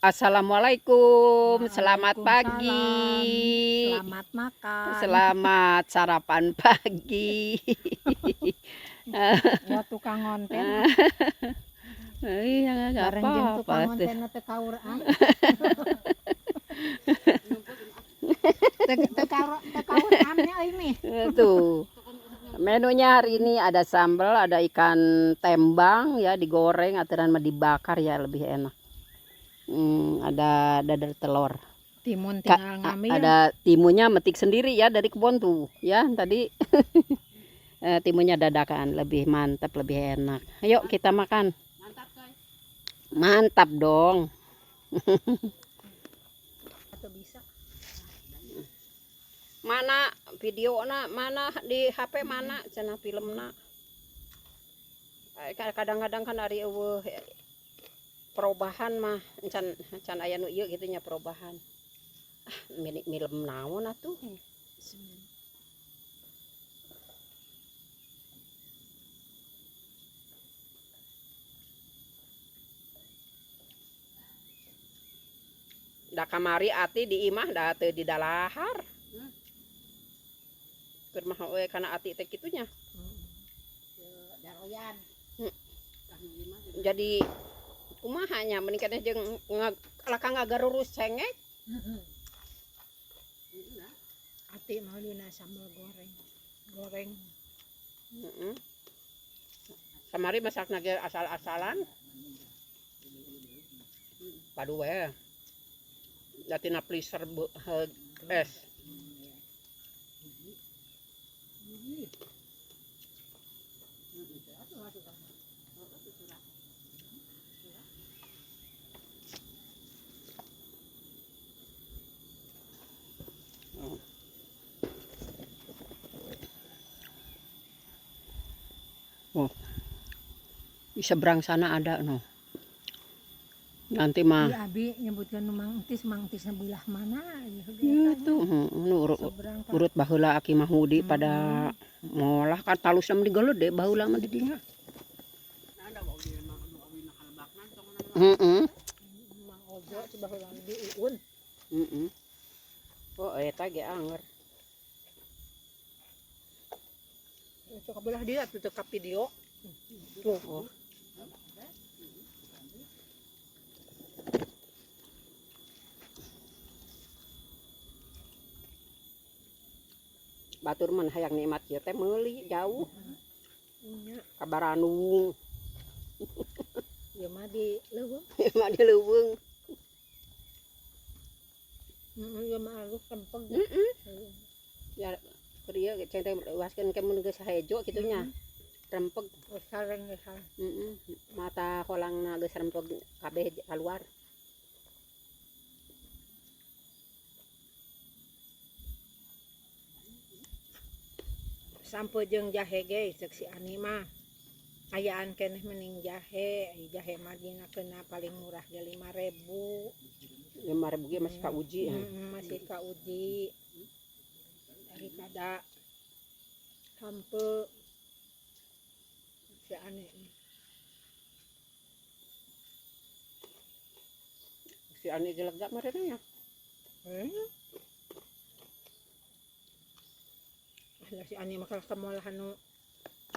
Assalamualaikum, selamat pagi. Selamat makan. Selamat sarapan pagi. Wah, tukang ngonten. Iya, nggak Bareng jeung apa-apa tukang tuh. ngonten teh kauraan. Teu kauraan nya euy mih. Tuh. Menunya hari ini ada sambal, ada ikan tembang ya digoreng atau mah dibakar ya lebih enak. Ada dadar telur. Timun tinggal ngambil. Ada timunnya metik sendiri ya dari kebun tuh ya tadi. Timunnya dadakan lebih mantap, lebih enak. Ayo kita makan. Mantap dong. Atau bisa. Mana video na, mana di HP mana cenah filmna. Kadang-kadang kan ari eueuh perubahan mah encan encan aya nu ieu kitu nya perubahan. Ah, film naon atuh? Da kamari ati di imah da teu di dalahar. Keur mah we kana ati teh kitu nya. Daroyan. Jadi kumaha nya mending keneh jeung kalakah ngagarurus cengek. Ati mau dina sambal goreng. Goreng. Heeh. Kamari masakna ge asal-asalan. Padu we. Da tina freezer es. Oh. Di seberang sana ada no. Nanti mah. Iya, abi nyebutkan Mang Entis, Mang Entisna belah mana? Itu nu urut, urut baheula aki Mahudi pada ngolah kan talusna mah digeledek baheula mah di dinya. Heeh. Mang Ojo coba baheula di Uun. Heeh. Oh, eta ge anger. Coba belah dia tuh ka video. Tuh. Oh. Batur mah hayang nikmat ieu teh meuli jauh. Nya. Ka Baranung. Ieu mah di leuweung. Ieu mah di leuweung. Heeh, ieu mah alus rempeg. Heeh. Ya keur ieu ceng teh leuaskeun ke mun geus hejo kitu nya. Rempeg. Oh, sareng geus. Heeh. Mata holangna geus rempeg kabeh kaluar. Sampe jeung jahe ge ceuk si Ani mah. Ayaan keneh mending jahe, jahe mah dina kena paling murah ge 5.000. 5.000 ge masih kauji ya. Masih kauji. Daripada sampe si Ani. Si Ani ge lega meureun nya. Lah si Ani mah kalah kamolah anu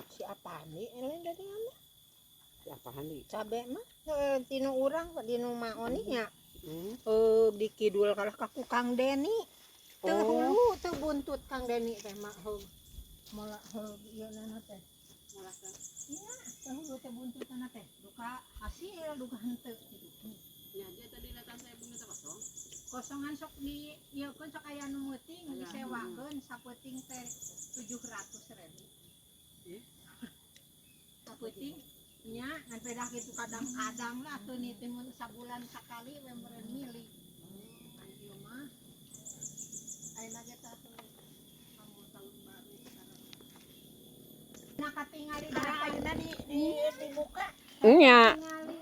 si Apani lain dari mana? Si Apani? Cabe mah tinu urang dinu maoni nya. Di kidul kalah ka ku Kang Deni. Teu hulu teu buntut Kang Deni teh mah heuh. Mola heuh ieu nana teh. Mola teh. Iya, teu hulu teu buntutna teh. Duka hasil duka henteu kitu. Nya dia tadi datang saya bunga teh kosong. Kosongan sok di ieu keun sok aya nu meuting disewakeun sapeuting teh 700.000. Sapeuting nya ngan pedah kitu kadang-kadang lah atuh ni teh mun sabulan sakali we meureun milih. Ngan ieu mah ayeuna ge tah kanggo tahun baru sekarang. Nah katingali ayeuna di dibuka. Nya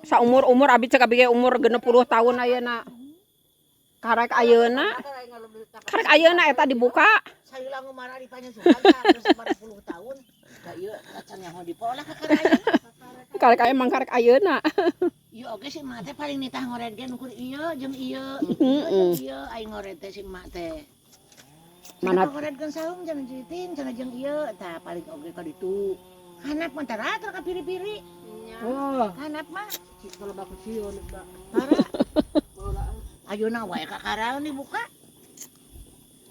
saumur-umur abi cek abi ge umur 60 tahun ayeuna. Karek ayeuna. Karek ayeuna eta dibuka. Sayula ngumara di Panyasuhan terus 40 tahun. Da ieu acan nyaho dipolah ka karek ayeuna. Karek emang karek ayeuna. Ieu oge si emak teh paling nitah ngored ge ukur ieu jeung ieu. Heeh. Ieu jeung ieu aing ngored teh si emak teh. Mana Mana ngoredkeun saung cenah jitin cenah jeung ieu tah paling oge ka ditu. Hanap mah tara ka piri-piri. Oh, Hanap mah kalau baku sieun eta. tara. Ayeuna wae ka karaon dibuka.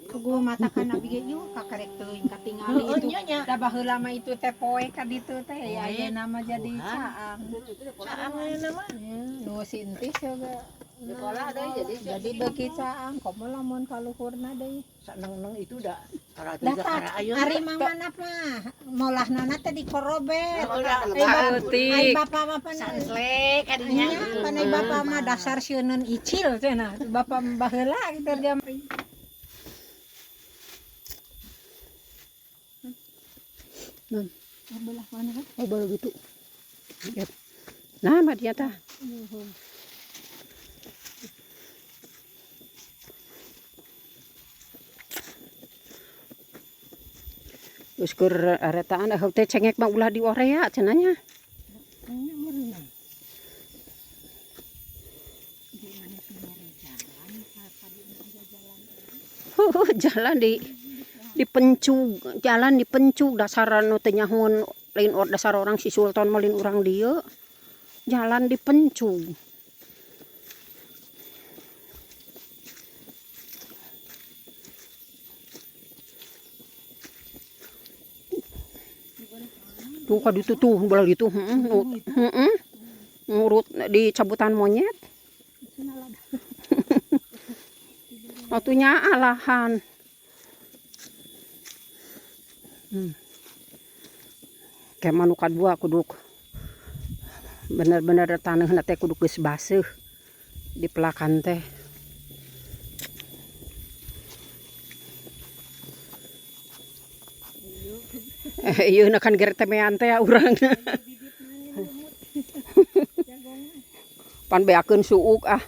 Kugu matakan abi ge yuk kakarek teuing katingali Heueuh itu. nya nya. Da baheula mah itu teh poe ka ditu teh ya Poe. ayeuna mah jadi Tuhan. caang. Caang ayeuna mah. Nu si entis juga. Sekolah deui jadi Jadi beuki caang komo lamun kaluhurna deui. Saneng-neng itu da tara Dah tiga kara ayeuna. Ari mang manap mah molahna teh dikorobet. Saeutik. Ai bapak mah pan Sanslek kadinya. nya pan ai bapak mah dasar sieuneun icil cenah. Bapak baheula gitu dia. Nun. Belah mana kan? Oh, baru gitu. Yep. Nah, mah dia tah. Geus keur aretaan teh cengek mah ulah diorea cenah nya. Jalan di dipencug, jalan dipencug dasar anu teu nyahoan lain or dasar orang si Sultan mah lain urang dieu. Jalan dipencug. Tuh ka ditu tuh belah ditu heeh heeh. Ngurut di cabutan monyet. Atunya alahan. Kayak manu kadua kuduk bener-bener taneuhna teh kudu geus baseuh dipelakan teh. Ieu na kan geretemean teh urang. Pan beakeun suuk ah.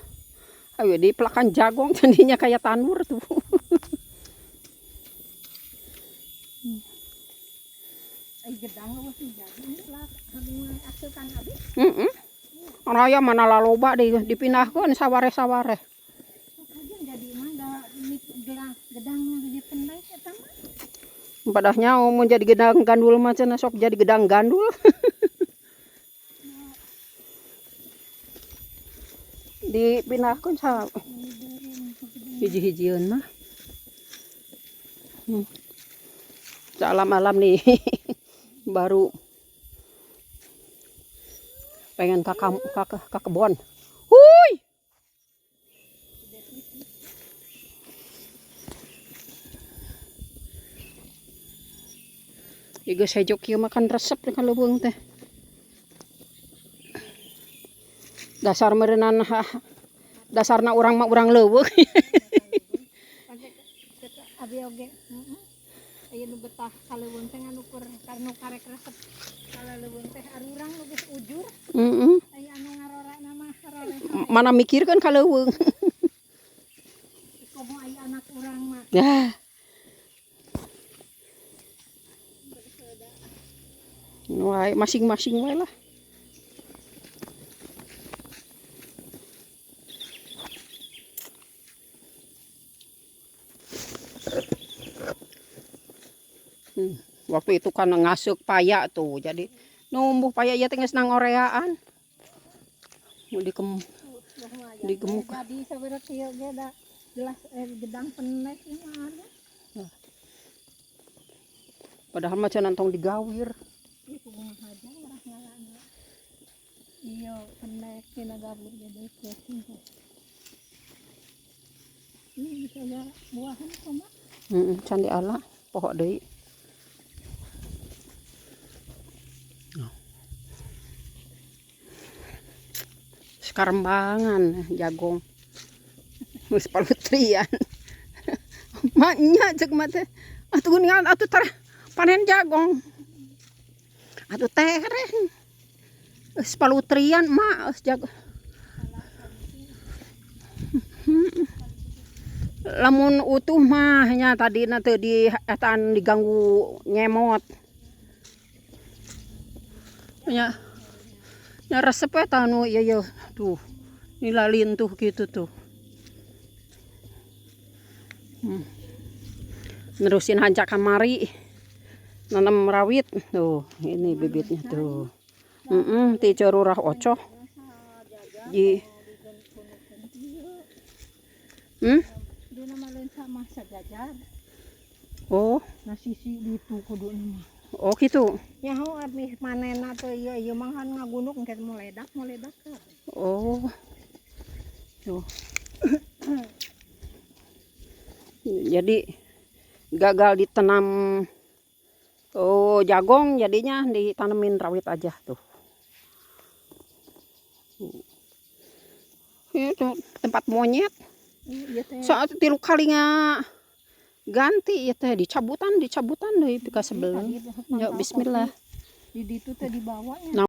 Ayo dipelakan jagong jadinya kayak tanur tuh. Ai gedang eueuh jadi lah asukan abi. Heeh. Raya mana laloba deh dipindahkeun saware-saware. Sok aja jadi mah da gedang gedang mah gede pendek eta mah. Padahnya mun jadi gedang gandul mah cenah sok jadi gedang gandul. Dipindahkeun sa hiji-hijieun mah. Alam-alam nih baru pengen ke ke kebon. Huy! Ieu geus hejo kieu makan resep ka leuweung teh. Dasar meureunan dasarna urang mah urang leuweung. Abi oge. Heeh. Aya nu betah ka leuweung teh ngan ukur karena karek resep ka leuweung teh arurang nu geus ujur. Heeh. Aya anu ngarorana mah rore. Mana mikirkeun ka leuweung. Komo aya anak urang mah. Ya. Wah, masing-masing wae lah. Waktu itu kan ngasuk paya tuh, jadi numbuh paya ya teh geus nangoreaan. Mau digemuk. Jadi sabeureuh kieu ge da jelas gedang pendek ieu mah ada. Padahal mah cenah tong digawir. Ieu kumaha aja urang ngalana. Iya, pendek tina gabut jadi kucing. Ini bisa ya buahan kumaha? Heeh, can diala poho deui. Sekarembangan jagong. Geus palutrian. Maknya cek mah teh. Atuh geuningan atuh teh panen jagong. Atuh tereng. Geus palutrian mak geus jago. Lamun utuh mah nya tadina teu di etaan diganggu nyemot. Nya. Nah, resep ya tanu iya ya tuh. Nilalin tuh gitu tuh. Nerusin aja kamari. Nanam rawit tuh, ini bibitnya tuh. Ti cururah ocoh. Ji. Di nama lain sama sajajar. Oh, Nah sisi ditu kudu nama. oh gitu. Nyaho abis manena teh ieu ieu mah kan ngagunuk engke moledak moledak kabeh. Oh. Tuh. Jadi gagal ditanam, oh, jagung, jadinya ditanemin rawit aja tuh. Itu tempat monyet. Iya teh. Soal tilu kali nga ganti ya teh, dicabutan dicabutan deui pika sebelum. Ya bismillah. Di ditu teh dibawanya. Nah.